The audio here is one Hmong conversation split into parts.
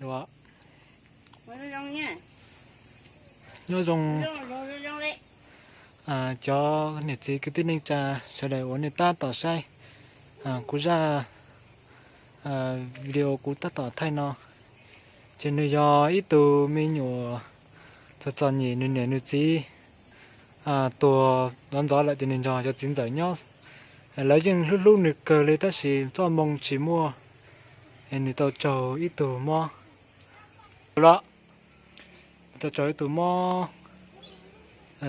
Nyob zoo cov niam txiv kwv tij neej tsa sawv daws uas nej tab tom saib kuv zaj video kuv tab tom thaij no, ces nws yog ib tug me nyuam txom txom nyem, nws niam nws txiv tuag ntxov ntxov lawm ces nws nrog cov txiv ntxawm nyob. Lawv yeej hlub hlub nws kawg li tab sis txoj moo tsis muaj, es nws tau raug ib tug mob los, tau raug ib tug mob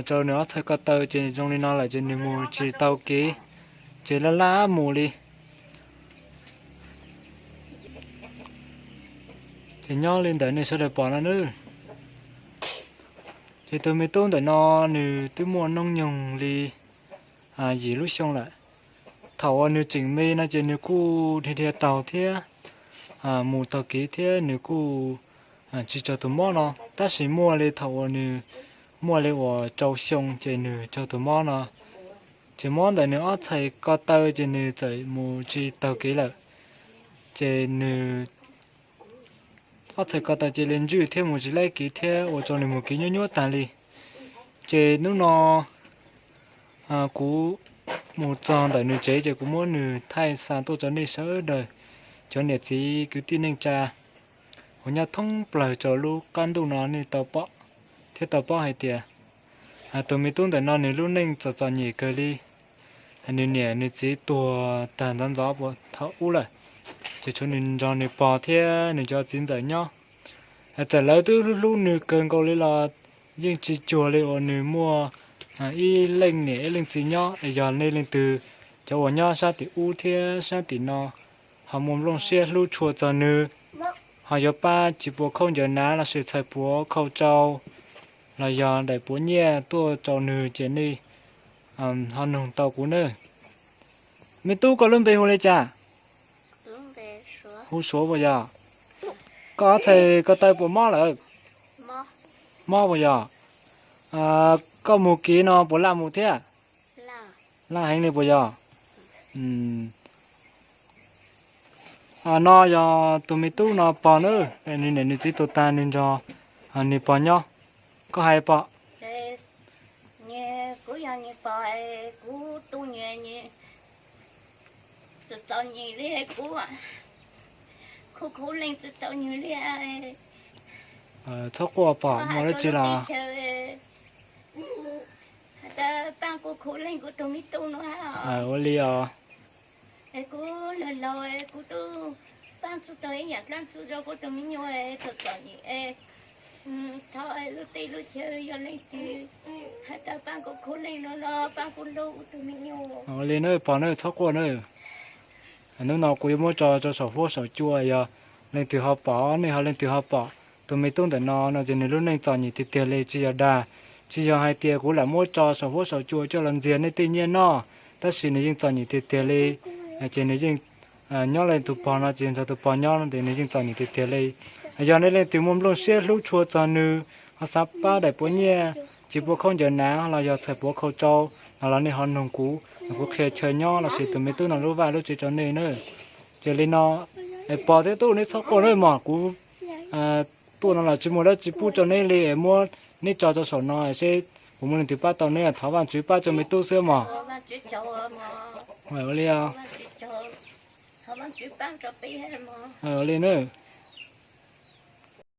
rau nws ob txhais ko taw ces zoo li no lawm ces nws mus tsis tau kev, ces laj laj mus li. Ces nyob li ntawm nej sawv daws pom no nawb, ces tus me tub ntawm no nws twb muaj hnub nyoog li yim lub xyoo lawm. Thaum uas nws tseem me no ces nws kuj dhia dhia taug thiab mus taug kev thiab nws kuj tsis raug tus mob no, tab sis muaj li thaum uas nws muaj li uas rau xyoo ces nws raug tus mob no. Ces mob ntawm nws ob txhais ko taw ces nws txawm mus tsis taug kev lawm, ces nws ob txhais ko taw cia li ntswj thiab mus tsis laib kev thiab ua rau nws mus kev nyuab nyuab tag li. Ces hnub no kuv mus txog ntawm nws tsev ces kuv muab nws thaij xa tuaj rau nej sawv daws cov niam txiv kwv tij neej tsa uas nyob thoob plaws rau lub qab ntuj no nej tau pom thiab tau paub hais tias tus me tub ntawm no nws lub neej txom txom nyem kawg li. Nws niam nws txiv tuag tag ntxov ntxov puag thaum ub lawm, ces tshuav nws nrog nws pog thiab nws cov txiv ntxawm nyob. Txawm lawv twb hlub hlub nws kawg nkaus li los yeej tsis cuag li uas nws muaj ib leej niam ib leej txiv nyob. Yog nej leej twg cov uas nyob sab tim ub thiab sab tim no ho muaj nplooj siab hlub tshua txog nws, ho yuav pab tsis puas khaub ncaws hnav los sis txhais puav khau tsau los yog daim puav nyiaj tuaj rau nws ces nej ho nug tau kuv nawb. Me tub, koj lub npe hu li cas? Hu Suav puas yog? Koj ob txhais ko taw puas mob lawm? Mob puas yog? Koj mus kev no puas laj mus thiab? Laj heev li puas yog? No yog tus me tub no pog na, nws niam nws txiv tuag tag nws nrog nws pog nyob. Koj hais pog. Kuv yog nws pog, kuv tu nws txom txom nyem li, kuv khuv khuv leej txom txom nyem li. Txhob quaj pog, muaj dab tsi los pab kuv khuv leej kuv tus me tub no. Ua li os. Kuv laus laus kuv tub pab tsis tau ib yam dlaab tsi rau kuv tus me nyuam txom txom nyem. Thov lub teb lub chaw yog leej twg hais tau pab kuv khuv leej no los pab kuv hlub kuv tus me nyuam. Ua li na pog na, txhob quaj na. Hnub no kuv yuav muab tso rau saum huab saum cua, yog leej twg ho pom, nej ho leej twg ho pom tus me tub ntawm no no ces nws lub neej txom nyem tiag tiag li, tsis yog dag, tsis yog hais tias kuv lam muab tso saum huab saum cua coj los ntxias nej tej nyiaj noj, tab sis nws yeej txom nyem tiag tiag li. Ces nws yeej nyob leej tus pog no ces nrog tus pog nyob ces nws yeej txom nyem tiag tiag li. Yog nej leej twg muaj nplooj siab hlub tshua txog nws, ho xav pab daim puav nyiaj, tsis puas khaub ncaws hnav los yog txhais puav khau tsau no los nej ho nug kuv, kuv qhia chaw nyob los sis tus me tub no lub vaj lub tsev rau nej na. Ces li no, pog thiab tub, neb txhob quaj na mog, kuv tuaj no los tsis muaj dab tsi pub rau neb li, muab neb tso rau saum no seb puas muaj leej twg pab tau neb, thov Vajtswv pab rau me tub xwb mog. Ua li, ua li na.